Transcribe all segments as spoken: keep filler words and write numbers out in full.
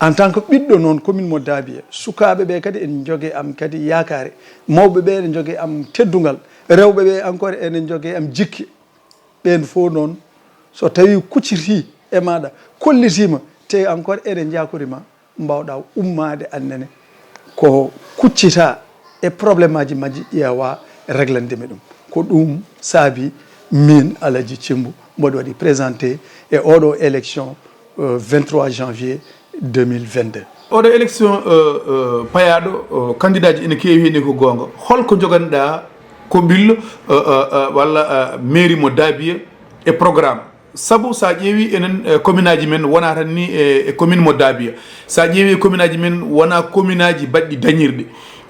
En tant que ɓiɗɗo noon commune mo Daabiya, sukaaɓe ɓe kadi ene njogii am kadi yaakaare, mawɓe ɓe ene njogii am teddungal, rewɓe ɓe encore ene njogii am jikke. Ɓeen fof noon, so tawii kuccitii e maaɗa, kollitiima, te encore ene njaakori ma, mbaawɗa ummaade aan nene ko kuccita e problème aji majji, ƴeewa, reglande mi ɗum. Ko ɗum saabi miin Alaji Cemmbu mboɗo waɗi présenté e oɗo élection, euh, vingt-trois janvier deux mille vingt-deux. Oɗo élection, euh, euh, payaaɗo, euh, candidat ji ene keewi heen, ko goonga. Holko njoganiɗa ko ɓillo, euh, euh, euh, walla, euh, mairie mo Daabiya e programme? Sabu so a ƴeewi enen, eh, commune aji men wona tan ni e, e commune mo Daabiya. So a ƴeewi e commune aji men wona commune aji baɗɗi dañirɗe.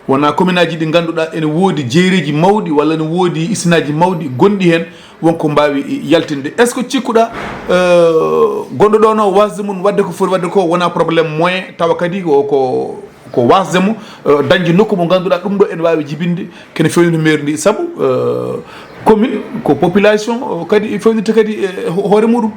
Wona commune aji ɗi ngannduɗaa ene woodi jeereji mawɗi walla ene woodi isinaaji mawɗi gonɗi heen, wonko mbaawi yaltinde. Est-ce que cikkuɗa, eh, gonɗo ɗo no wasde mum wadde ko foti wadde ko wona problème moyen, tawa kadi ko, ko, ko wasde mo, eh, dañde nokku mo ngannduɗaa ɗum ɗo ene waawi jibinde kene fewndo mairie ndi? Sabu, eh, commune ko population, eh, kadi fewndirta kadi, eh, ho-, hoore muɗum.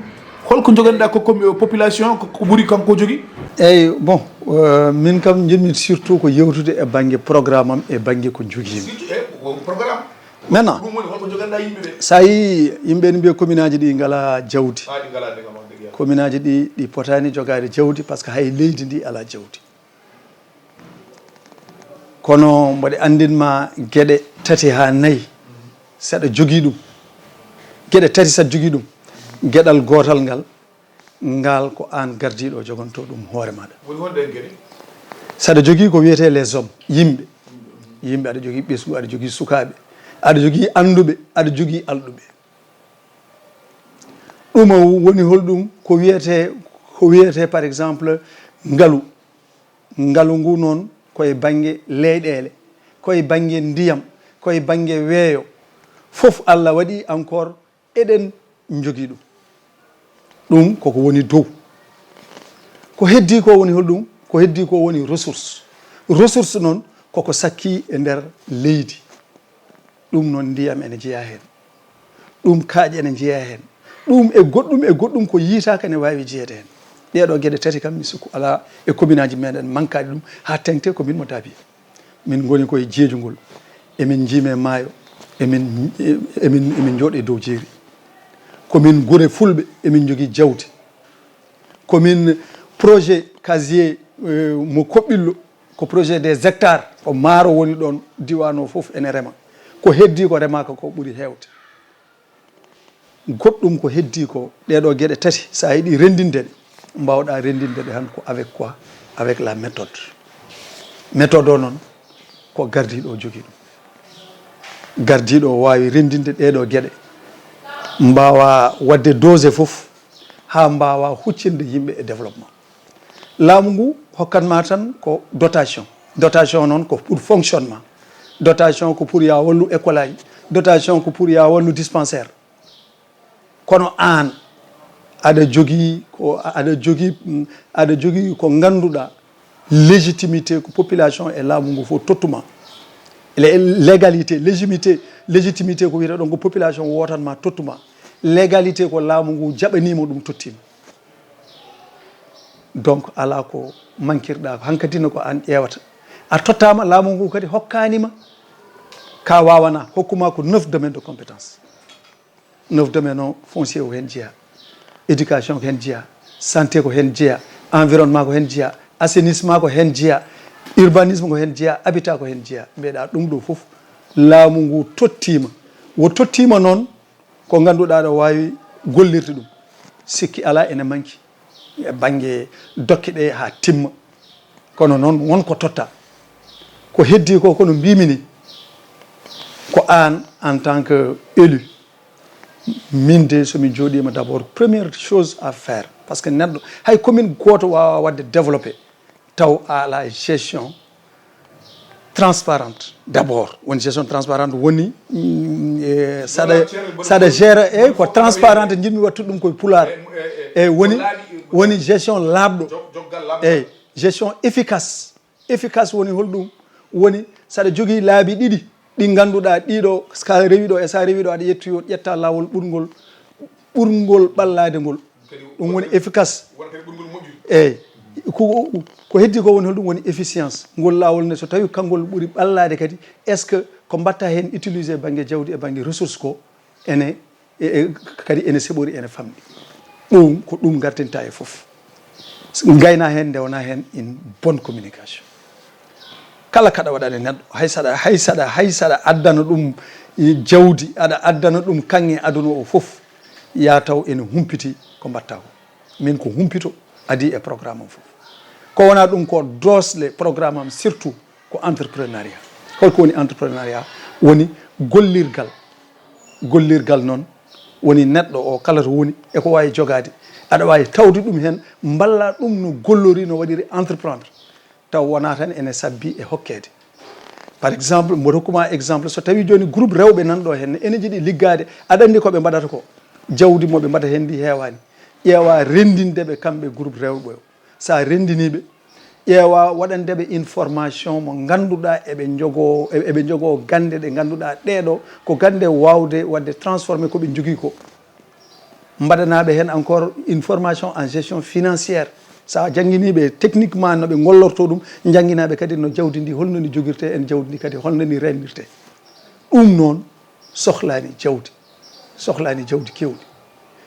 Holko njoganiɗa ko, ko population ko, ko ɓuri kanko jogii? Eyyi, bon, euh, min kam njiɗmi surtout ko yewtude e bannge programme am e bannge ko njogiimi. Surtout e ko programme. Maintenant, ɗum woni holko njoganiɗa yimɓe ɓe? So a yii yimɓe ene mbiya commune aji ɗi ngala jawdi. Ah, ɗi ngala ndegam, on ndegam. Commune aji ɗi, ɗi potaani jogaade jawdi par ce que hay leydi ndi ala jawdi. Kono mboɗo anndin ma geɗe tati haa nayi, saɗa jogii ɗum. Geɗe tati saɗa jogii ɗum. Geɗal gootal ngal, ngal ko aan gardiiɗo jogonto ɗum hoore maɗa. Woni honɗe en geɗe? Saɗa jogii ko wiyetee les hommes, yimɓe. Yimɓe, aɗa jogii ɓesngu, aɗa jogii sukaaɓe, aɗa jogii annduɓe, aɗa jogii alɗuɓe. Ɗum o woni holɗum? Ko wiyetee, ko wiyetee par exemple ngalu. Ngalu ngu noon ko e bannge leyɗeele, ko e bannge ndiyam, ko e bannge weeyo. Fof Allah waɗi encore eɗen njogii ɗum. Ɗum koko woni dow. Ko heddii ko woni holɗum? Ko heddii ko woni ressource. Ressource noon koko sakkii e nder leydi. Ɗum noon ndiyam ene jeyaa heen. Ɗum kaaƴe ene njeyaa heen. Ɗum e goɗɗum e goɗɗum ko yiytaaka ene waawi jeyeede heen. Ɗeeɗoo geɗe tati kam mi sikku alaa e commune aji meɗen mankaade ɗum haa teŋti commune mo Daabiya. Min ngoni koye jeejungol. Emin njiimi e maayo. Emin, emin, emin njooɗi e dow jeeri. Ko min gure fulɓe, emin njogii jawdi. Ko min projet casier, eh, mo Koɓɓillo, ko projet des hectares, ko maaro woni ɗoon, diiwaan o fof ene rema. Ko heddii ko remaaka ko ɓuri heewde. Goɗɗum ko heddii ko, ɗeeɗoo geɗe tati, so a yiɗi renndinde ɗe, mbaawɗaa renndinde ɗe tan ko avec quoi? Avec la méthode. Méthode o noon, ko gardiiɗo o jogii ɗum. Gardiiɗo o waawi renndinde ɗeeɗoo geɗe, mbaawa waɗde dosé fof, haa mbaawa huccinde yimɓe e développement. Laamu ngu hokkat ma tan ko dotation. Dotation noon ko pour fonctionnement. Dotation ko pour ya wallu école aji. Dotation ko pour ya wallu dispensaire. Kono aan, aɗa jogii ko, aɗa jogii, mm, aɗa jogii ko ngannduɗaa légitimité ko population e laamu ngu fof tottuma. Le-, légalité, légitimité, légitimité ko wiyata ɗon ko population wootan ma tottuma. Légalité ko laamu ngu jaɓaniima ɗum tottiima. Donc, alaa ko mankirɗaa, hankadine ko aan ƴeewata. A tottaama, laamu ngu kadi hokkaanima ka waawanaa, hokkuma ko neuf domaines de compétence. Neuf domaines o, foncier ko heen jeyaa, éducation ko heen jeyaa, santé ko heen jeyaa, environnement ko heen jeyaa, assainissement ko heen jeyaa, urbanisme ko heen jeyaa, habitat ko heen jeyaa. Mbiyeɗaa ɗum ɗo fof, laamu ngu tottiima. Wo tottiima noon ko ngannduɗaa ɗo waawi gollirde ɗum. Sikki alaa ene manki e bannge dokke ɗe haa timma. Kono noon won ko totta. Ko heddii ko, kono mbiimi ni, ko aan en tant que élu, min de so mi jooɗiima d'abord, première chose à faire, parce que neɗɗo, hay commune gooto waawaa waɗde développé taw a alaa gestion transparente d'abord. Woni gestion transparente woni, mm, e, saɗa, saɗa géré, e ko transparente njiɗmi wattude ɗum koye pulaar. E woni, woni gestion laaɓɗo. Eyyi, gestion efficace. Efficace woni holɗum? Woni saɗa jogii laabi ɗiɗi ɗi ngannduɗaa ɗiɗo, so a rewi ɗo e so a rewi ɗo aɗa ƴetti, ƴetta laawol ɓurngol, ɓurngol ɓallaade ngol. Ɗum woni efficace. Eyyi. Ko, ko heddi ko woni holɗum woni efficience? Ngol laawol ne, so tawi kangol ɓuri ɓallaade kadi, est-ce que ko mbatta heen utiliser bannge jawdi e bannge ressource ko ene, e, e, kadi ene seɓori, ene famɗi? Ɗum ko ɗum ngartinta e fof. Ngayna heen, ndewana heen une bonne communication. Kala kaɗa waɗani neɗɗo, hay saɗa, hay saɗa, hay saɗa addana ɗum jawdi, aɗa addana ɗum kaŋŋe aduna o fof, ya taw ene humpiti ko mbatta ko. Min ko humpito adii e programme am fof. Ko wona ɗum ko doosɗe programme am, surtout ko entrepreneuriat. Holko woni entrepreneuriat? Woni gollirgal. Gollirgal noon woni neɗɗo o kala to woni e ko waawi jogaade. Aɗa waawi tawde ɗum heen, mballa ɗum no gollori, no waɗiri entreprendre. Taw wona tan ene sabbi e hokkeede. Par exemple, mboɗo hokkuma exemple, so tawi jooni groupe rewɓe nan ɗo henne, ene jiɗi liggaade, aɗa anndi ko ɓe mbaɗata ko? Jawdi mo ɓe mbaɗata heen ndi heewaani. Ƴeewa renndinde ɓe kamɓe groupe rewɓe o. So a renndinii ɓe, ƴeewa waɗande ɓe une formation mo ngannduɗaa eɓe njogoo, eɓe njogoo gannde ɗe ngannduɗaa ɗee ɗo ko gannde waawde waɗde transformé ko ɓe njogii ko. Mbaɗanaa ɓe heen encore une formation en gestion financière. So a jannginii ɓe techniquement no ɓe ngollortoo ɗum, njannginaa ɓe kadi no jawdi ndi, holno ndi jogirtee, en jawdi ndi kadi holno ndi reynirtee. Ɗum noon sohlaani jawdi, sohlaani jawdi keewndi.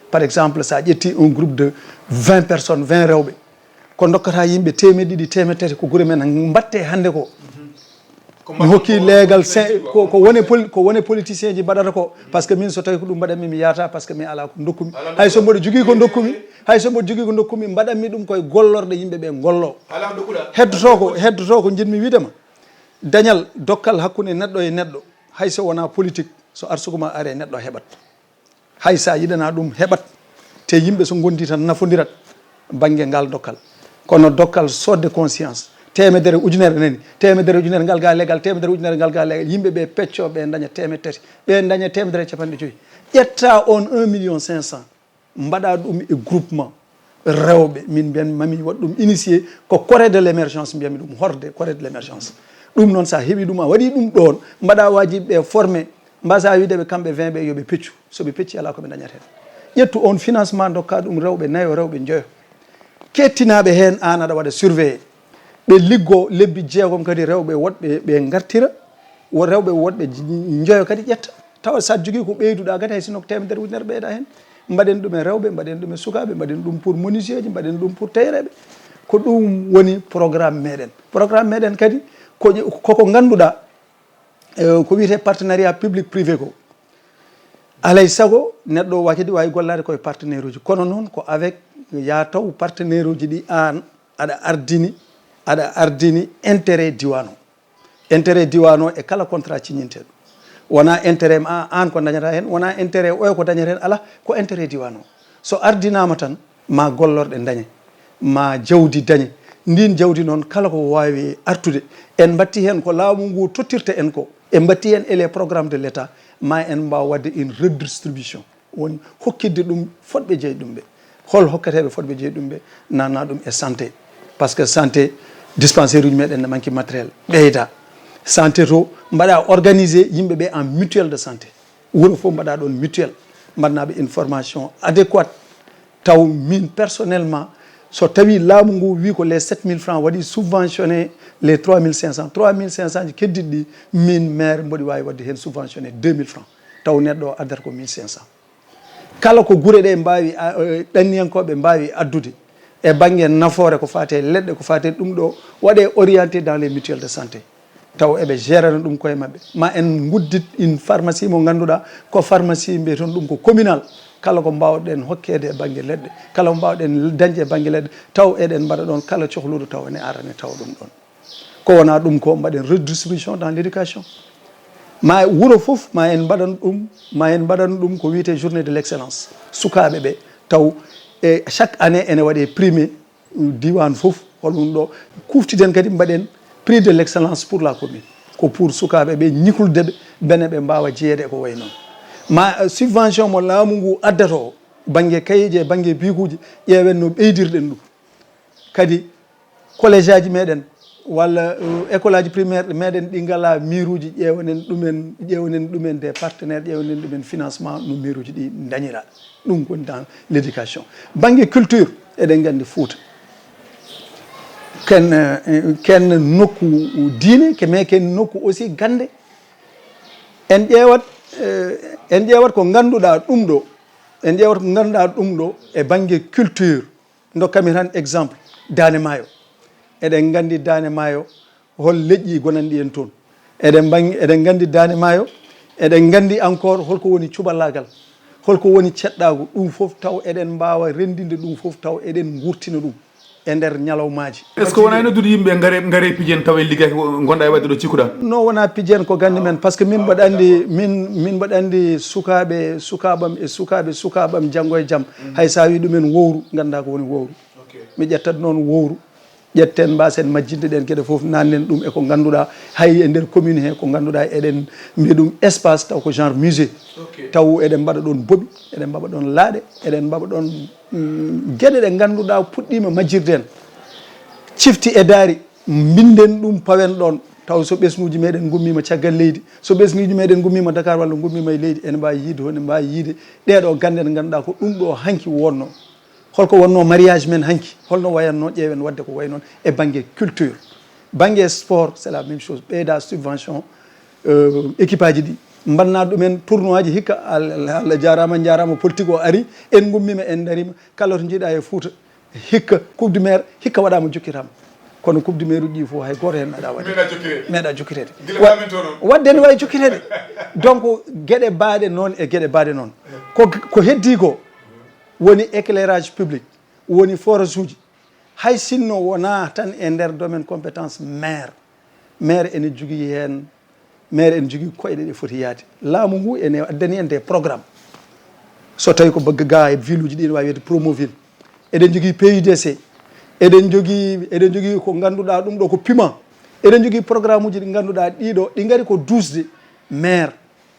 Par exemple, so a ƴetti un groupe de vingt personnes, vingt rewɓe, ko dokkata yimɓe teemeɗe ɗiɗi, teemeɗe tati ko gure men, mbaɗte hannde ko. Mi hokki leegal, ko, ko wone pol-, ko wone politicien ji mbaɗata ko. Parce que min, so tawi ko ɗum mbaɗanmi, mi yaata, parce que mi alaa ko ndokkumi. Hay so mboɗo jogii ko ndokkumi, hay so mboɗo jogii ko ndokkumi, mbaɗanmi ɗum koye gollorɗe yimɓe ɓe ngollo. Heddoto ko, heddoto ko njiɗmi wiide ma. Dañal dokkal hakkunde neɗɗo e neɗɗo, hay so wonaa politique, so arsugu ma aree, neɗɗo heɓat. Hay so a yiɗanaa ɗum heɓat, te yimɓe so ngondi tan nafondirat bannge ngal dokkal. Kono dokkal soodde conscience, teemedere ujunere nani, teemedere ujunere ngal ga legal, teemedere ujunere ngal ga legal, yimɓe ɓe peccoo, ɓe daña teemedere tati, ɓe daña teemedere e capanɗe joyi. Ƴetta on un million cinq cent, mbaɗa ɗum e groupement rewɓe, min mbiyan mami waɗ ɗum initié ko Corée de l'émergence, mbiyami ɗum horde Corée de l'émergence. Ɗum noon, so a heɓi ɗum, a waɗi ɗum ɗoon, mbaɗa waajiɓe ɓe formé, mbasa wiide ɓe kamɓe vingt ɓe yo ɓe peccu. So ɓe pecci, alaa ko ɓe dañata heen. Ƴettu on financement, ndokka ɗum rewɓe nayo, rewɓe njoyo. Keettinaaɓe heen, aan aɗa waɗa surveillé. Ɓe liggoo lebbi jeegom kadi, rewɓe woɗɓe ɓe ngartira, wo rewɓe woɗɓe j-, njoyo kadi ƴetta. Tawa so a jogii ko ɓeyduɗaa kadi, hay sinno ko teemedere ujunere ɓeyda heen. Mbaɗen ɗum e rewɓe, mbaɗen ɗum e sukaaɓe, mbaɗen ɗum pour menuisier ji, mbaɗen ɗum pour tailleur ɓe. Ko ɗum woni programme meɗen. Programme meɗen kadi ko, koko ngannduɗaa, eh, ko wiyetee partenariat public privé ko. Alay sago neɗɗo wa kadi waawi gollaade koye partenaire uji, kono noon ko avec, ya taw partenaire uji ɗi aan aɗa ardini, aɗa ardini intérêt diiwaan o. Intérêt diiwaan o e kala contrat ciññinteeɗo. Wonaa intérêt ma aan ko dañata heen, wonaa intérêt oya ko dañata heen, alaa, ko intérêt diiwaan o. So ardinaama tan, ma gollorɗe dañe, ma jawdi dañe. Ndiin jawdi noon, kala ko waawi artude, en mbatti heen ko laamu ngu tottirta en ko, en mbatti heen e les programmes de l'État, ma en mbaaw waɗde une redistribution. Woni hokkitde ɗum fotɓe jeyde ɗum ɓe. Hol hokketeeɓe fotɓe jeyde ɗum ɓe? Nanna ɗum e santé. Par ce que santé, dispensaire uji meɗen ne manque matériel. Ɓeyda. Santé to, mbaɗa organisé yimɓe ɓe en mutuelle de santé. Wuro fof mbaɗa ɗoon mutuelle. Mbaɗnaɓe une formation adéquate. Taw min personnellement, so tawi laamu ngu wi ko les sept mille francs waɗi subventionné les trois mille cinq cents. Trois mille cinq cents ji keddiɗi ɗi, min maire mboɗi waawi waɗde heen subventionné deux mille francs. Taw neɗɗo o addata ko mille cinq cents. Kala ko gure ɗe mbaawi, a, e, ɗanniyankooɓe mbaawi addude e bannge nafoore ko faati e leɗɗe, ko faati e ɗum ɗo, waɗe orienté dans les mutuelles de santé. Taw eɓe gérana ɗum koye maɓɓe. Ma en nguddit une pharmacie mo ngannduɗaa ko pharmacie, mbiyeton ɗum ko communal. Kala ko mbaawɗen hokkeede e bannge leɗɗe, kala ko mbaawɗen dañde e bannge leɗɗe, taw eɗen mbaɗa ɗoon kala cohluɗo, taw ene ara, ene tawa ɗum ɗoon. Ko wonaa ɗum ko, mbaɗen redistribution dans l'éducation. Ma wuro fof, ma en mbaɗan ɗum, ma en mbaɗan ɗum ko wiyetee journée de l'excellence. Sukaaɓe ɓe, taw e chaque année ene waɗe primé diiwaan fof, hol ɗum ɗo. Kuuftiden kadi mbaɗen prix de l'excellence pour la commune. Ko pour sukaaɓe ɓe, ñiklde ɓe, bene ɓe mbaawa jeyeede e ko wayi noon. Ma, eh, subvention mo laamu ngu addata o, bannge kayeeji e bannge bikuuji, ƴeewen no ɓeydirɗen ɗum. Kadi, collège aji meɗen, walla, eh, école aji primaire ɗi meɗen ɗi ngalaa miiruuji, ƴeewanen ɗumen, ƴeewanen ɗumen des partenaires, ƴeewanen ɗumen financement no miiruuji ɗi dañira. Ɗum ko dans l'éducation. Bannge culture, eɗen nganndi Fuuta. Ken, eh, ken nokku diine, ke, mais ken nokku aussi gannde. En ƴeewat, eh, en ƴeewat ko ngannduɗaa ɗum ɗo, en ƴeewat ko ngannduɗaa ɗum ɗo e bannge culture. Ndokkami tan exemple, Daande Maayo. Eɗen nganndi Daande Maayo, hol leƴƴi gonanɗi en toon? Eɗen mbang-, eɗen nganndi Daande Maayo, eɗen nganndi encore holko woni cubalaagal, holko woni ceɗɗaagu, ɗum fof taw eɗen mbaawa renndinde ɗum fof taw eɗen nguurtina ɗum e nder ñalawmaaji. Est-ce que wonaa e noddude yimɓe ngare, ngare pijen taw en liggaaki ko ngonɗaa e waɗde ɗo cikkuɗaa? Non, wonaa pijen ko gannde men, par ce que min mbaɗa anndi, min, min mbaɗa anndi sukaaɓe, sukaaɓam e sukaaɓe, sukaaɓam janngo e jam. Hay so a wii ɗumen wowru, nganndaa ko woni wowru. Mi ƴettat noon wowru, ƴetten mbaasen majjinde ɗeen geɗe fof, naannen ɗum e ko ngannduɗaa, hay e nder commune he ko ngannduɗaa eɗen mbiya ɗum espace taw ko genre musée. Taw eɗen mbaɗa ɗoon boɓi, eɗen mbaɗa ɗoon laaɗe, eɗen mbaɗa ɗoon, mm, geɗe ɗe ngannduɗaa puɗɗiima majjirde en. Cifti e daari, mbinden ɗum, pawen ɗoon. Taw so ɓesnguuji meɗen ngummiima caggal leydi, so ɓesnguuji meɗen ngummiima Dakar walla ngummiima e leydi, ene mbaawi yiide, ene mbaawi yiide ɗeeɗoo gannde ɗe ngannduɗaa ko ɗum ɗo hanki wonnoo. Holko wonnoo mariage men hanki? Holno wayatnoo? Ƴeewen waɗde ko wayi noon e bannge culture. Bannge sport, c'est la même chose. Ɓeyda subvention, euh, équipe aji ɗi. Mbaɗnaa ɗumen tournoi ji hikka, Al-, Al-, Allah jaaraama, njaaraama, politique o ari, en ngummiima, en ndariima. Kala to njiiɗaa e Fuuta, hikka Coupe du Maire, hikka waɗaama, jokkitaama. Kono Coupe du Maire uji ɗi fof, hay gooto heen meeɗaa waɗde. Meeɗaa jokkireede. Meeɗaa jokkireede. Gila Wa-, min toon on. Waɗde ene waawi jokkireede. Donc, geɗe baaɗe noon e geɗe baaɗe noon. Ko, ko heddii ko, woni éclairage public, woni forage uji. Hay sinno wonaa tan e nder domaine compétence maire, maire ene jogii heen, maire ene jogii koyɗe ɗe foti yahde. Laamu ngu ene addani en des programmes. So tawii ko bagga ga e ville uji ɗi, ene waawi wiyde Promoville. Eɗen jogii P U D C. Eɗen jogii, eɗen jogii ko ngannduɗaa ɗum ɗo ko piment. Eɗen jogii programme uji ɗi ngannduɗaa ɗiɗo, ɗi ngari ko duusde maire.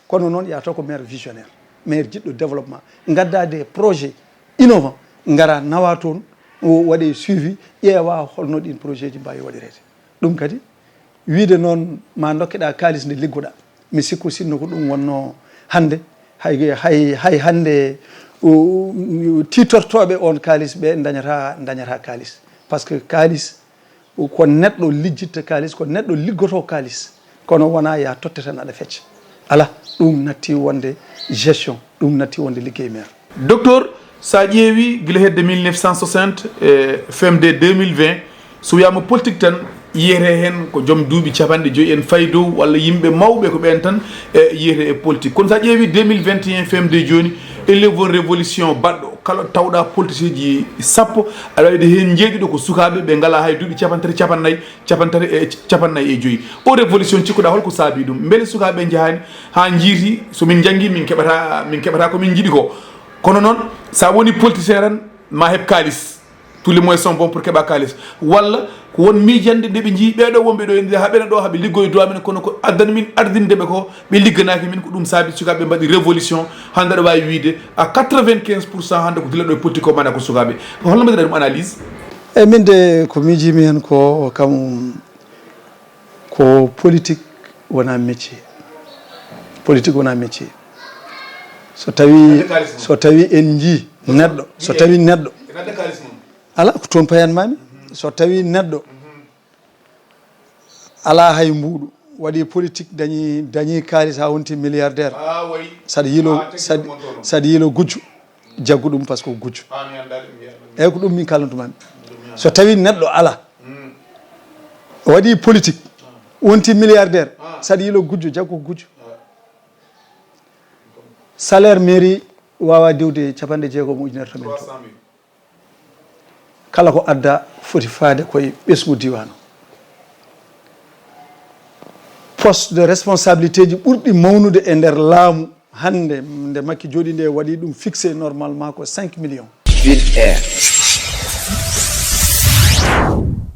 Kono noon, yaa taw ko maire visionnaire, maire jiɗɗo développement, ngadda des projets innovants, ngara nawa toon, o waɗe suivi, ƴeewa holno ɗin projet ji mbaawi waɗireede. Ɗum kadi, wiide noon ma ndokkeɗaa kaalis nde liggoɗaa, mi sikku sinno ko ɗum wonno hannde, hay, hay, hay hannde, o, tiitortooɓe on kaalis ɓe ndañata, ndañata kaalis. Par ce que kaalis ko neɗɗo lijjitta kaalis, ko neɗɗo liggotoo kaalis, kono wonaa ya totte tan aɗa fecca. Alaa, ɗum natti wonde gestion, ɗum natti wonde liggey maire. Docteur, so a ƴeewi gila hedde mille neuf cent soixante, e femde deux mille vingt, so wiyaama politique tan, yiyete heen ko joom duuɓi capanɗe joyi en fayi dow, walla yimɓe mawɓe ko ɓeen tan, e, yiyete e politique. Kono so a ƴeewi deux mille vingt et un femde jooni, e lewol révolution baɗɗo, kala tawɗa politicien ji sappo, aɗa waɗi heen njeeɗiɗo ko sukaaɓe ɓe ngalaa hay duuɓi capantati, capannay, capantati e, capannay e joyi. O révolution cikkuɗaa holko saabii ɗum? Mbele sukaaɓe njahaani haa njiiti, so min njanngi, min keɓata, min keɓata ko min njiɗi ko? Kono noon, so a woni politicien tan, ma heɓ kaalis. Tous les moyens sont bons pour keɓa kaalis. Walla ko won miijande nde ɓe njii ɓeeɗo wonɓe ɗo e nder, haa ɓena ɗo, haa ɓe liggoyi duwaa men, kono ko addani min ardinde ɓe ko, ɓe ligganaaki min, ko ɗum saabi sukaaɓe mbaɗi révolution. Hannde aɗa waawi wiide à quatre-vingt-quinze pour cent hannde ko dilla ɗo e politique o, mana ko sukaaɓe. Ko holno mbaɗiraa ɗum analyse? Eyi, min de ko miijiimi heen ko kam, ko politique wonaa métier. Politique wonaa métier. So tawi, so tawi en njii neɗɗo, so tawi neɗɗo, alaa ko toon payanmaami. So tawi neɗɗo alaa hay mbuuɗu, waɗi politique, dañi, dañi kaalis haa wonti milliardaire. Saɗa yiilo, saɗa, saɗa yiilo gujjo, jaggu ɗum par ce que ko gujjo. Eyyi, ko ɗum min kaalantuma mi. So tawi neɗɗo alaa, waɗi politique, wonti milliardaire, saɗa yiilo gujjo, jaggu ko gujjo. Salaire mairie waawaa diwde capanɗe jeegom ujunere to men to. Kala ko adda foti faade koye ɓesngu diiwaan o. Poste de responsabilité ji ɓurɗi mawnude e nder laamu hannde, nde Macky jooɗi nde, waɗi ɗum fixé normalement ko cinq millions. Ville Air.